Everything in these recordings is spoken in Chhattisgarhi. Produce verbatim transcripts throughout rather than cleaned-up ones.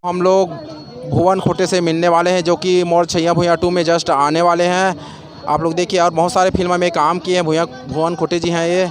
हम लोग भुवन खुटे से मिलने वाले हैं, जो कि मोर छैया भुइयां टू में जस्ट आने वाले हैं। आप लोग देखिए, और बहुत सारे फिल्म में काम किए हैं भुवन खुटे जी हैं ये।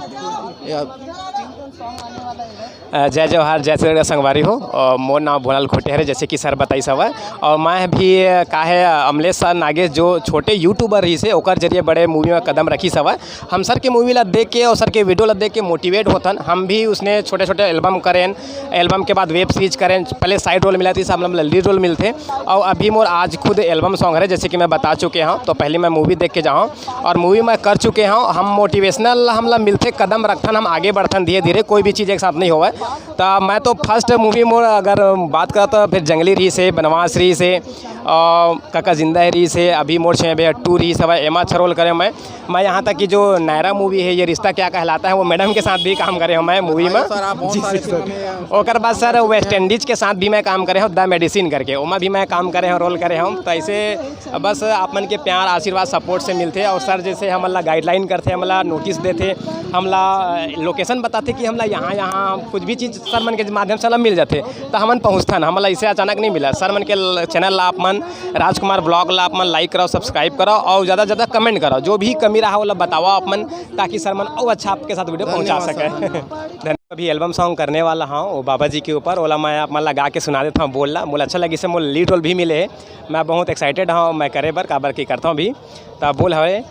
जय जोहार, जय छत्तीसगढ़ संगवारी हो। मोर नाम भुवनलाल खुटे हरे, जैसे कि सर बताइस हवय। और मैं भी, का हे, अमलेश सर नागेश जो छोटे यूट्यूबर रहिस हे, ओकर जरिए बड़े मूवी में कदम रखिस हवय। हम सर के मूवी ला देख के और सर के वीडियो ला देख के मोटिवेट होथन। हम भी उसने छोटे छोटे एल्बम करेन, एल्बम के बाद वेब सीरीज करेन। पहले साइड रोल मिलत रहिस, अब हमला लीड रोल मिलथे। और अभी मोर आज खुद एल्बम सॉन्ग हरे, जैसे कि मैं बता चुके हंव, तो पहले मैं मूवी देख के जाहूं और मूवी मैं कर चुके हंव। हम मोटिवेशनल हमला मिलथे, कदम रखथन, हम आगे बढ़थन धीरे धीरे, कोई भी चीज़ एक साथ नहीं होवय। तो मैं तो फर्स्ट मूवी मोर अगर बात करत तो फिर जंगली रहिस हे, बनवास रहिस हे, और काका जिंदा है रहिस हे, अभी मोर छे भैया टू रहिस हवय, एमा अच्छा रोल करे मैं। मैं यहाँ तक कि जो नायरा मूवी है, ये रिश्ता क्या कहलाता है, वो मैडम के साथ भी काम करे हूँ मैं मूवी में। सर, आप बहुत जी, सारे जी, फिल्म सर। में ओकर बाद सर वेस्ट इंडीज के साथ भी मैं काम करे हूँ, द मेडिसिन करके, ओमा भी मैं काम करे हूँ, रोल करे हूँ। तो ऐसे बस आप मन के प्यार, आशीर्वाद, सपोर्ट से मिलथे। और सर जैसे हमन ला गाइडलाइन करथे, हमन ला नोटिस देथे, हमन ला लोकेशन बताथे कि हमन ला यहाँ, यहाँ कुछ भी चीज़ सर मन के माध्यम से हमन ला मिल जाथे, तो हमन पहुँचथन। हमन ला इसे अचानक नहीं मिला। सर मन के ल-, चैनल ला आप मन, राजकुमार ब्लॉग ला आप मन लाइक कराओ, सब्सक्राइब कराओ और ज़्यादा से ज़्यादा कमेंट कराओ। जो भी कमी रहा, ओला बताओ आप मन, ताकि सर मन और अच्छा आपके साथ वीडियो पहुँचा धन्यवाद सके। सर, धन्यवाद। धन्यवाद। अभी एल्बम सॉन्ग करने वाला हूँ वो बाबा जी के ऊपर, ओला मैं आप मन ला गा के सुना देता हूँ। बोल ला, मोला अच्छा लगिस हे, मोला लीड रोल भी मिले हे। मैं बहुत एक्साइटेड हूँ मैं करे बर, काबर की करता हूँ अभी। तो बोल हवे,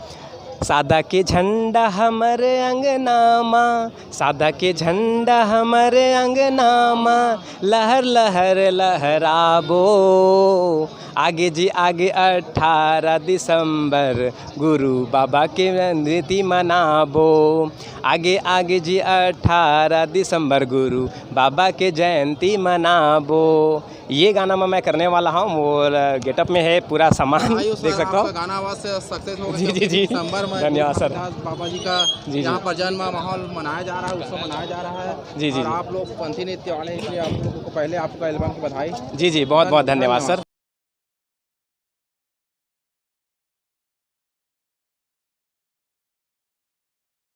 सादा के झंडा हमर अंगना मा, सादा के झंडा हमर अंगना मा, लहर लहर लहराबो। आगे जी आगे अठारह दिसंबर, गुरु बाबा के जयंती मनाबो। आगे आगे जी अठारह दिसंबर, गुरु बाबा के जयंती मनाबो। ये गाना में मैं करने वाला हूँ, मोर गेटअप में है पूरा सामान, आइए सर, देख सकते हो। आपका गाना आवाज से सक्सेस हो गया, जी, जी, क्योंकि जी। दिसंबर में धन्यवाद गुरु सर। रामदास बाबा जी का जी, जी। यहाँ पर जन्म माहौल मनाया जा रहा है, उत्सव मनाया जा रहा है। जी, जी, और जी। आप लोग पंथी नृत्य वाले हैं, इसलिए आप लोगों को पहले आपका एल्बम की बधाई। जी, जी, बहुत, बहुत धन्यवाद सर।